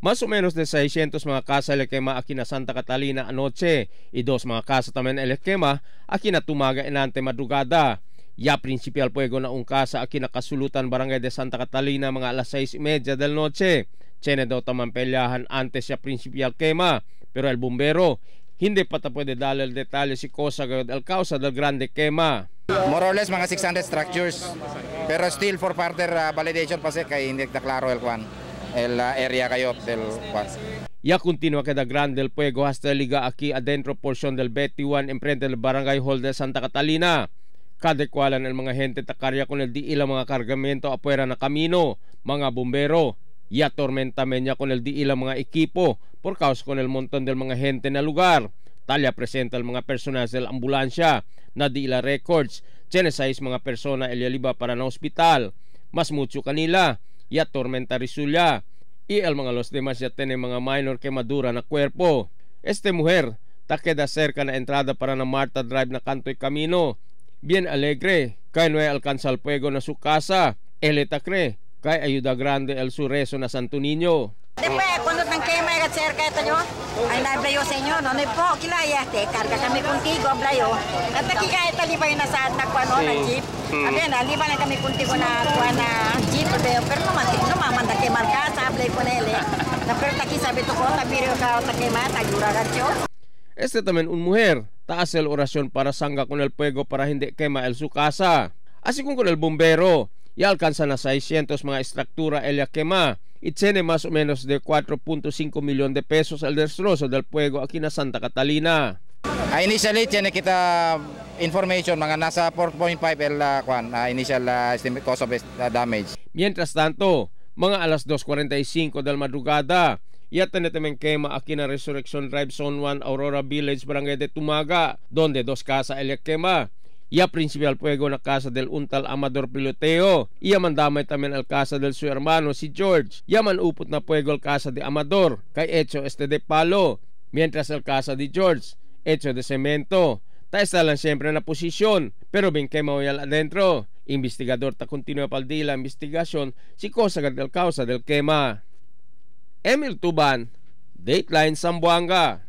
Más o menos de 600 mga casa el quema aquí na Santa Catalina anoche y dos mga casa también el quema aquí na Tumaga enante madrugada. Ya principal fuego na un casa aquí na Kasulutan Barangay de Santa Catalina mga alas 6:30 del noche. Tiene daw tamang pelyahan antes ya principal quema, pero el bombero hindi pa ta puede darle el detalle si cosa el causa del grande quema. More or less mga 600 structures, pero still for further validation pa kay hindi na klaro el kwan, el area kayo del kwan. Ya continua queda grande el fuego hasta liga aquí adentro porción del Betty 1 enfrente del Barangay Hall de Santa Catalina. Kadekwalan el mga gente takarya con el di ila mga kargamento afuera na camino, mga bombero. Ya tormenta meña con el di ila mga equipo por causa con el montón del mga gente na lugar. Talya presenta el mga personas del ambulansya na di ila records. Tiene 6 mga persona el yaliba para na hospital. Mas mucho kanila. Ya tormenta risulya. Y el mga los demás ya tiene mga minor quemadura na cuerpo. Este mujer ta queda cerca na entrada para na Marta Drive na kanto y camino. Bien alegre, kay no alcanza el fuego na su casa. Él ta cree, kay ayuda grande el su rezo na Santo Niño. Después, cuando tan quema era cerca ito nyo, ay nablayo sa inyo, no, po, kilaya, te, karga kami contigo, ablayo. At nakikaya taliba yung nasa nagkuano na jeep. Abi na, liba lang kami contigo na kuha na jeep, pero no mamanda kay marka, sablay ko nele. Na pero taki sabi to ko, tabiro ka takema, tagura ka tiyo. Este también un mujer, ta hace el oración para sangga con el fuego para hindi quema el su casa. Así con el bombero, y alcanza na 600 mga estruktura el quema. Y tiene más o menos de 4.5 millones de pesos el destrozo del fuego aquí na Santa Catalina. Initially, tiene kita information mga nasa 4.5 el initial estimate cost of damage. Mientras tanto, mga alas 2:45 del madrugada, ya tiene también quema aquí na Resurrection Drive Zone 1 Aurora Village Barangay de Tumaga, donde dos casa el quema. Ya principal fuego na casa del untal Amador Piloteo. Iya mandamay también al casa del su hermano si George. Ya man upot na fuego al casa de Amador, kay hecho este de palo. Mientras el casa de George, hecho de cemento. Ta está lang siempre na posisyon, pero bin quema oyal adentro. Investigador ta continua paldila investigasyon si cosa del causa del quema. Emil Tuban, Dateline Zamboanga.